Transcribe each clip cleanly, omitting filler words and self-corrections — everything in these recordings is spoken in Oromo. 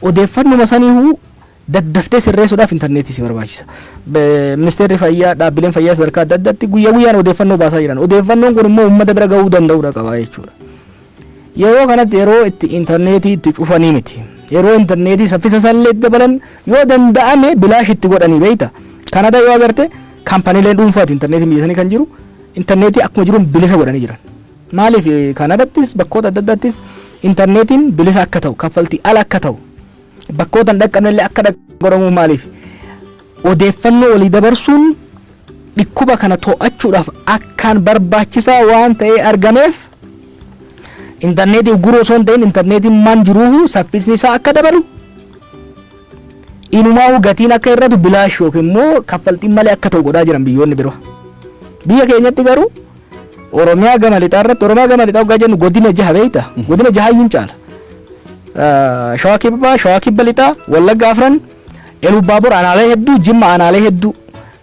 Odeeffannuma saniihuu daddaftee sirreessuudhaaf intarneetii si barbaachisa. Ministeerri fayyaa, dhaabbileen fayyaa sadarkaa adda addaatti guyyaa guyyaan odeeffannoo baasaa jiran. Odeeffannoon kun immoo uummata bira gahuu danda'uudha qaba jechuudha. Yeroo kanatti yeroo itti intarneetii itti cufanii miti. Yeroo intarneetii saffisa isaallee itti dabalan, yoo danda'ame bilaash itti godhanii beekta. Kanada yoo agarte, kaampaniileen dhuunfaati intarneetiin biyya sanii kan jiru, intarneetii akkuma jiruun bilisa godhanii jiran. Maaliif Kanadattis bakkoota adda addaattis intarneetiin bilisa akka ta'u, kaffaltii ala akka ta'u, bakkoota hin dhaqqabnellee akka godhamu maaliif? Odeeffannoo walii dabarsuun dhukkuba kana to'achuudhaaf akkaan barbaachisaa waan ta'ee argameef, intarneetii ugguruu osoo hin ta'in, intarneetiin maan jiruuhu saffisni isaa akka dabalu, inumaa'uu gatiin akka hir'atu, bilaash yookiin immoo kaffaltiin malee akka ta'u godhaa jiran biyyoonni biroo. Biyya keenyatti garuu Oromiyaa gama lixaa irratti, Oromiyaa gama lixaa hoggaa jennu godina jaha beekta, godina jahayyuun caala. Shawaa Kibbaa, Shawaa Kibba Lixaa, Wallagga afran, Elubbaabor aanaalee hedduu, Jimma aanaalee hedduu,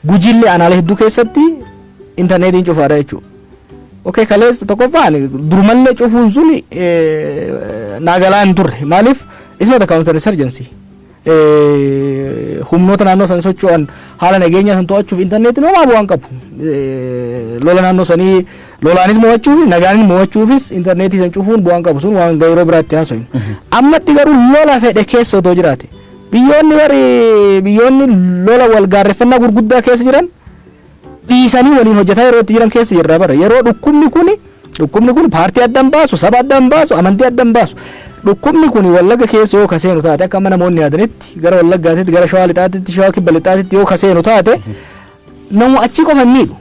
Gujiillee aanaalee hedduu keessatti intarneetiin cufaadha jechuudha. Okay, kaleessa tokkoffaan durumallee cufuun sun naagalaa hin turre. Maaliif? It's not a counter insurgency. Humnoota naannoo san socho'an haala nageenya san to'achuuf intarneetiin homaa bu'aan qabu. Lola naannoo sanii lolaanis mo'achuufis nagaanis mo'achuufis intarneetii san cufuun bu'aan qabu, sun waan yeroo biraatti haasofnu. Ammatti garuu lola fedhe keessa otoo jiraate, biyyoonni bari biyyoonni lola wal gaarreeffannaa gurguddaa keessa jiran dhiisanii waliin hojjetaa yeroo itti jiran keessa jirra bara. Yeroo dhukkubni kun paartii adda hin baasu, saba adda hin baasu, amantii adda hin baasu. Dhukkubni kun Wallagga keessa yoo kaseenu taate, akka amma namoonni yaadanitti gara Wallaggaatitti, gara Shawaa Lixaatitti, Shawaa Kibba Lixaatitti yoo kaseenu taate, namu achi qofa hin miidhu.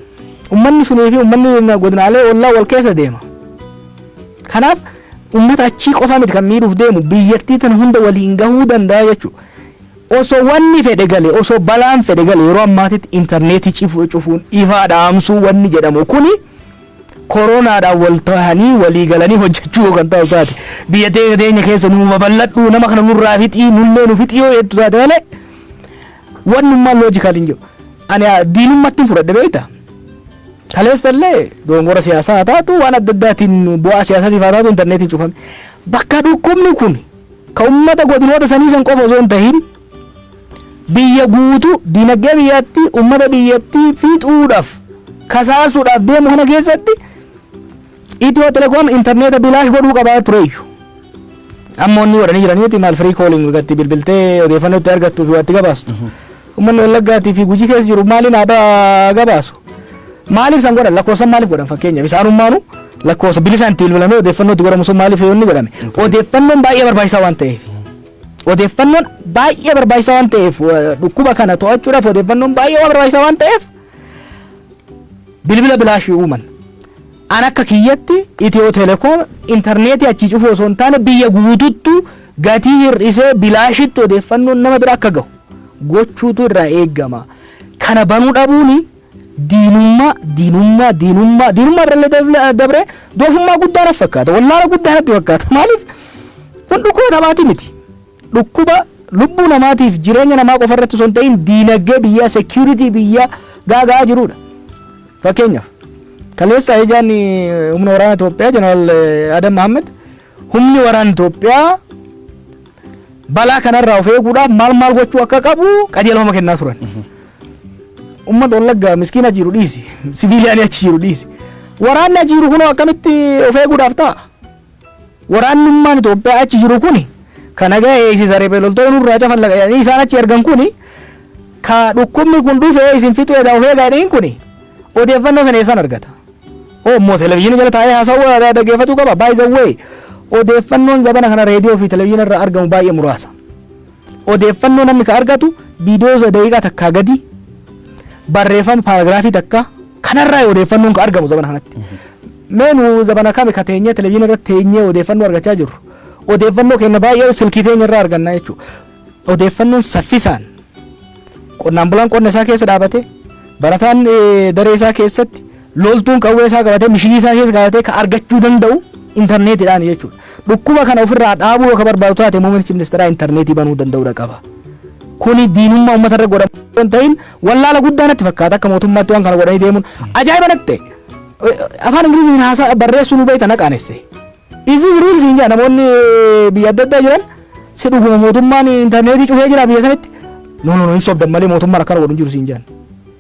Ummanni sunii fi ummanni godinaalee ollaa wal keessa deema. Kanaaf ummata achii qofa miti kan miidhuuf deemu, biyyattii tana hunda waliin gahuu danda'a jechuudha. Osoo wanni fedhe gale, osoo balaan fedhe gale, yeroo ammaatitti intarneetii cufuun, ifaa dhaamsuu wanni jedhamu kuni, koronaadhaan wal ta'anii walii galanii hojjechuu yoo kan ta'u taate, biyya teenya keessa nu babal'adhu, nama kana nurraa fixii, nullee nu fixii yoo jettu taate malee, wannummaan logical hin jiru. Ani diinummaatti hin fudhadhe beekta. Kaleessa illee dogongora siyaasaa haa taatu, waan adda addaatiin bu'aa siyaasaatiif haa taatu, intarneetiin cufame. Bakka dhukkubni kun ka ummata godinoota sanii san qofa osoo hin tahin biyya guutuu, dinagdee biyyattii, ummata biyyattii fixuudhaaf kasaasuudhaaf deemu kana keessatti Itiyoo Telekoom intarneeta bilaash godhuu qabaa tureeyyu. Amma wanni godhanii jiraniiti maal, free calling gatti bilbiltee odeeffannoo itti argattuu fi waa itti gabaastu. Uummanni Wallaggaatii fi Gujii keessa jiru maaliin haa gabaasu? Maaliif san godhan? Lakkoofsa maaliif godhan? Fakkeenyaaf isaanummaanu lakkoofsa bilisaan itti bilbilamee odeeffannoo itti godhamu sun maaliif inni godhame? Odeeffannoon baay'ee barbaachisaa waan ta'eef. Odeeffannoon baay'ee barbaachisaa waan ta'eef, dhukkuba kana to'achuudhaaf odeeffannoon baay'ee waan barbaachisaa waan ta'eef bilbila bilaashii uuman. An akka kiyyatti Itiyoo Telekoom intarneetii achii cufuu osoo hin taane, biyya guututtu gatii hir'isee bilaashitti odeeffannoon nama bira akka gahu gochuutu irraa eegama. Kana banuu dhabuuni diinummaa, diinummaa, diinummaa, diinummaa irrallee dabree doofummaa guddaa natti fakkaata. Wallaala guddaa natti fakkaata. Maaliif? Kun dhukkuba taphaati miti. Dhukkuba lubbuu namaatiif jireenya namaa qofa irratti osoo hin ta'in diinagdee biyyaa, security biyyaa gaaga'aa jirudha. Fakkeenyaaf kaleessa ajajaan humna waraana Itoophiyaa Jeneraal Adam Mahammed humni waraana Itoophiyaa balaa kanarraa of eeguudhaaf maal maal gochuu akka qabu qajeelfama kennaa turan. Uummata Wallaggaa miskiina jiru dhiisi, siviiliyaanii achi jiru dhiisi. Waraanni achi jiru kunoo akkamitti of eeguudhaaf ta'a? Waraannummaan Itoophiyaa achi jiru kuni kan nagaa eegsisa, riphee loltoonni nurraa cafan jedhanii isaan achi ergan kuni, ka dhukkubni kun dhufee isin fixuu edaa of eegaa jedhaniin kuni odeeffannoo sana eessaan argata? Oo immoo televizyiinii jala taa'ee haasawuu dhaggeeffatuu qaba. By the way, odeeffannoon zabana kana reediyoo fi televizyiina irraa argamu baay'ee muraasa. Odeeffannoo namni ka argatu viidiyoo daqiiqaa takkaa gadi, barreeffama paaraagiraafii takka kanarraa odeeffannoon ka argamu zabana kanatti. Mee nu zabana kami ka teenyee televizyiina irratti teenyee odeeffannoo argachaa jirru? Odeeffannoo keenya baay'ee silkii teenya irraa arganna jechuudha. Odeeffannoon saffisaan qonnaan bulaan qonna isaa keessa dhaabate, barataan daree isaa keessatti, loltuun qawwee isaa qabatee mishigii isaa keessa qabatee ka argachuu danda'u intarneetiidhaan jechuudha. Dhukkuba kana ofirraa dhaabuu yoo ka barbaadu taate, muummichi ministeeraa intarneetii banuu danda'uudha qaba. Kuni diinummaa uummata irra godhamu hin ta'in, wallaala guddaa natti fakkaata akka mootummaatti waan kana godhanii deemuun ajaa'iba natti ta'e. Afaan Ingiliziin haasaa barreessuu nu beekta na qaanesse. "Is this real?" siin jedha namoonni biyya adda addaa jiran. Si dhuguma mootummaan intarneetii cufee jira biyya sanitti? No, no, no, hin sobdan malee mootummaan akkana godhu hin jiru siin jedhan.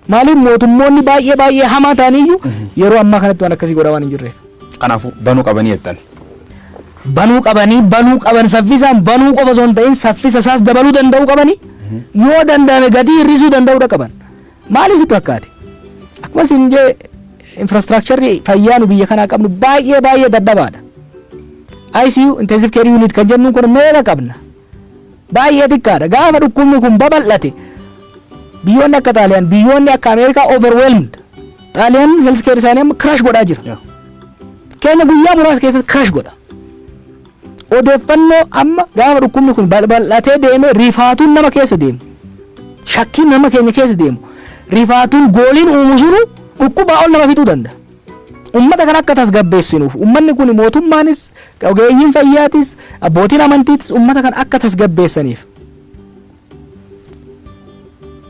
Maaliif? Mootummoonni baay'ee baay'ee hamaa ta'aniyyuu yeroo ammaa kanatti waan akkasii godhaa waan hin jirreef. Kanaafuu banuu qabanii jettan. Banuu qabanii, banuu qaban. Saffisaan banuu qofa osoo hin ta'in saffisa isaas dabaluu danda'uu qabanii, yoo danda'ame gatii hir'isuu danda'uudha qaban. Maaliif sitti fakkaate? Akkuma isin jee, infrastructure fayyaa nu biyya kanaa qabnu baay'ee baay'ee dadhabaadha. ICU, intensive care unit kan jennuun kun meeqa qabna? Baay'ee xiqqaadha. Gaafa dhukkubni kun babal'ate biyyoonni akka Xaaliyaan, biyyoonni akka Ameerikaa overwhelmed. Xaaliyaan health care isaanii amma crash godhaa jira. Keenya guyyaa muraasa keessatti crash godha. Odeeffannoo amma gaafa dhukkubni kun bal'atee deeme rifaatuun nama keessa deemu. Shakkiin nama keenya keessa deemu. Rifaatuun gooliin uumu sunu dhukkubaa ol nama fixuu danda'a. Ummata kana akka tasgabbeessinuuf, ummanni kun, mootummaanis, ogeeyyiin fayyaatis, abbootiin amantiitis ummata kana akka tasgabbeessaniif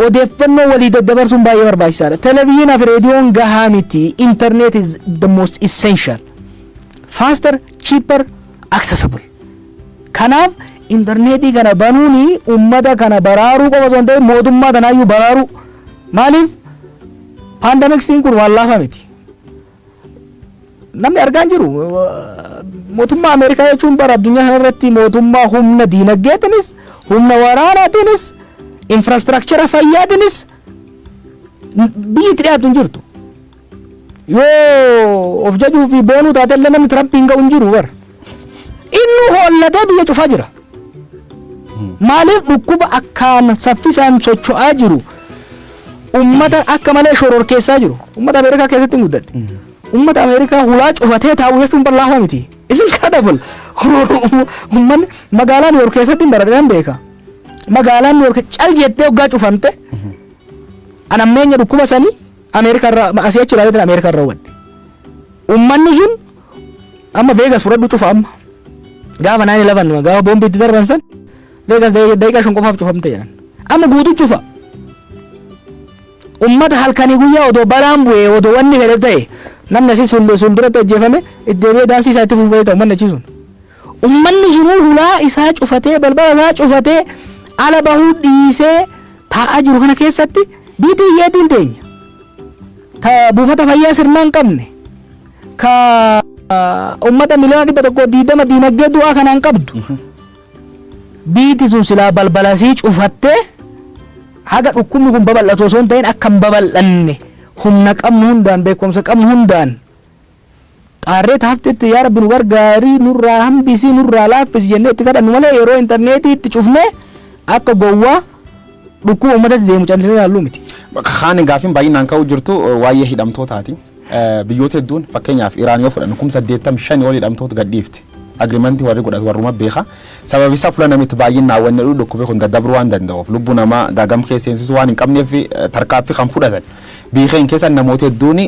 odeeffannoo walii daddabarsuun baay'ee barbaachisaadha. Televezyiinaa fi reediyoon gahaa miti. Internet is the most essential. Faster, cheaper, accessible. Kanaaf intarneetii kana banuuni ummata kana baraaruu qofa osoo hin ta'in mootummaa tanaayyuu baraaruu. Maaliif? Pandemicsiin kun waan laafaa miti. Namni argaa hin jiru. Mootummaa Ameerikaa jechuun bara addunyaa kana irratti mootummaa humna diinagdeetinis, humna waraanaatiinis, infrastructure fayyaatiinis biyyi itti dhiyaatu hin jirtu. Yoo of jajuu fi boonuu taate illee namni Trump hin ga'u hin jiru bara. Inni hoollatee biyya cufaa jira. Maaliif? Dhukkuba akkaan saffisaan socho'aa jiru, ummata akka malee shororkeessaa jiru. Ummata Ameerikaa keessatti hin guddadhe. Ummata Ameerikaa hulaa cufatee taa'u jechuun bal'aa miti. It's incredible. Ummanni magaalaa New York keessatti hin baradhe, nan beeka. Magaalaan New York cal jettee hoggaa cufamte, anammeenya dhukkuba sanii Ameerikaa irraa asii achi ilaaleetiin Ameerikaa irraa hubadhe. Ummanni sun amma Vegas fudhadhu, cufa amma. Gaafa 9/11, gaafa boombii itti darban san, Vegas daqiiqaa 5 qofaaf cufamte jedhan. Amma guutuu cufa. Ummata halkanii guyyaa odoo balaan bu'ee, odoo wanni fedhe ta'e, namni asii sun duratti ajjeefame itti deebi'ee daansii isaa itti fufee ta'u ummanni achii sun. Ummanni sunuu hulaa isaa cufatee, balbala isaa cufatee, ala bahuu dhiisee taa'aa jiru kana keessatti biitii hiyyeetiin teenya. Ta buufata fayyaa sirnaa hin qabne. Ka ummata 120,000,000 diinagdee du'aa kanaan qabdu. Biiti tun silaa balbala isii cufattee haga dhukkubni kun babal'atu osoo hin ta'in akka hin babal'anne humna qabnu hundaan, beekumsa qabnu hundaan xaarree taaftetti yaa Rabbi nu gargaarii, nurraa hambisii, nurraa laaffisi jennee itti kadhannu malee yeroo intarneetii itti cufnee akka gowwaa dhukkuba uummatatti deemu callisnee ilaalluu miti. Kaan gaafiin baay'inaan ka'uu jirtu waa'ee hidhamtootaati. Biyyoota hedduun, fakkeenyaaf Iraan yoo fudhannu, 85,000 ol hidhamtoota gadhiifti. Agreementii warri godhatu warruma beeka. Sababi isaa fuula namitti baay'inaan wanni jedhu dhukkubni kun daddabruu waan danda'uuf, lubbuu namaa gaagam keessa seensisuu waan hin qabneef tarkaaffii kan fudhatan. Biyya keenya keessa namoota hedduun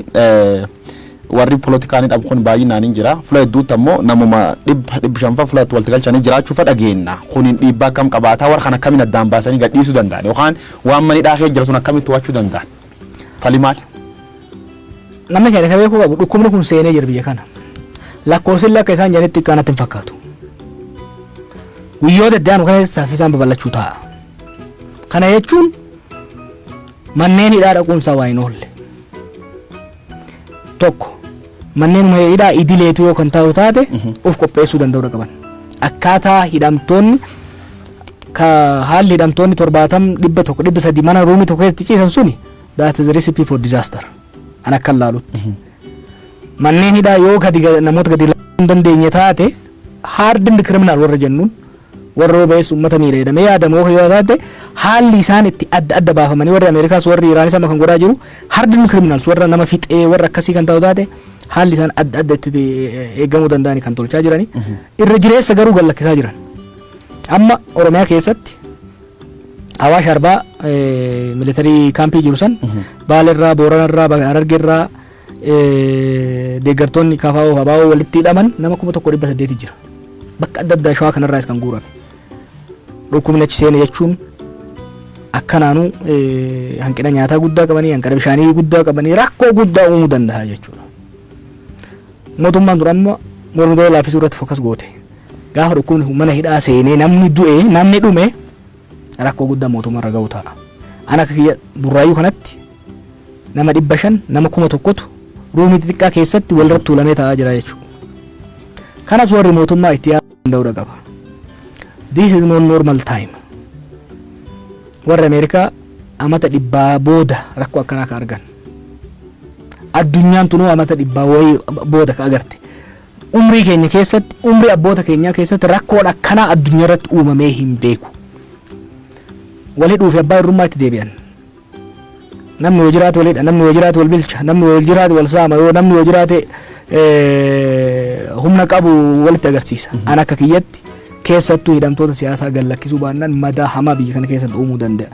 warri polotikaan hidhamu kun baay'inaan hin jira. Fuula hedduutti ammoo namuma 100, 500 fuulatti walitti galchanii jiraachuu fa dhageenya. Kun dhiibbaa akkam qabaataa? Warra kan akkamiin addaan baasanii gadhiisuu danda'an yookaan waan manidhaa keessa jira sun akkamitti to'achuu danda'an? Fali maali? Namni keenya kan beekuu qabu, dhukkubni kun seenee jira biyya kana. Lakkoofsillee akka isaan jedhanitti xiqqaa natti hin fakkaatu. Guyyoota itti aanu kana keessa saffisaan babal'achuu ta'a. Kana jechuun manneen hidhaa dhaquunsaa waan hin oolle. Tokko, manneen hidhaa idileetu yoo kan ta'u taate of qopheessuu danda'uu qaban. Akkaataa hidhamtoonni ka haalli hidhamtoonni 70, 100, 300 mana roomii tokko keessatti ciisan suni, that is a recipe for disaster. An akka ilaalutti. Manneen hidhaa yoo gadi namoota gadi hin dandeenye taate, hardened criminal warra jennuun, warra yoo ba'eessu uummata miidha jedhamee yaadamu yoo taate, haalli isaan itti adda adda baafamanii, warri Ameerikaas warri Iraanis amma kan godhaa jiru, hardened criminals warra nama fixee warra akkasii kan ta'u taate, haalli isaan adda adda itti eegamuu danda'ani kan tolchaa jirani. Irra jireessa garuu gad lakkisaa jiran. Amma Oromiyaa keessatti Awaash Arbaa military campii jiru san, Baalirraa, Booranarraa, Harargeerraa deeggartoonni KFO fi ABO walitti hidhaman nama 1800 jira. Bakka adda addaa Shawaa kanarraas kan guurame. Dhukkubni achi seene jechuun akkanaanuu hanqina nyaataa guddaa qabanii, hanqina bishaanii guddaa qabanii, rakkoo guddaa uumuu danda'a jechuudha. Mootummaan dura amma mormitoota laaffisuu irratti focus goote. Gaafa dhukkubni kun mana hidhaa seenee namni du'e, namni dhume, rakkoo guddaa mootummaa irra ga'u ta'a. Ana akka kiyya Burraayyuu kanatti nama 500, nama 1000tu roomii xixiqqaa keessatti walirratti tuulamee taa'aa jira jechuudha. Kanas warri mootummaa itti yaaduu danda'uudha qaba. This is not normal time. Warri Ameerikaa amata 100 booda rakkoo akkanaa ka argan. Addunyaan tunuu amata 100 wayii booda ka agarte. Umrii keenya keessatti, umrii abboota keenyaa keessatti rakkoon akkanaa addunyaa irratti uumamee hin beeku. Wal hidhuu fi abbaa irrummaa itti deebi'an. Namni yoo jiraate walidha, namni yoo jiraate wal bilcha, namni yoo jiraate wal saama, yoo namni yoo jiraate humna qabu walitti agarsiisa. An akka kiyyatti keessattuu hidhamtoota siyaasaa gad lakkisuu baannaan madaa hamaa biyya kana keessatti uumuu danda'a.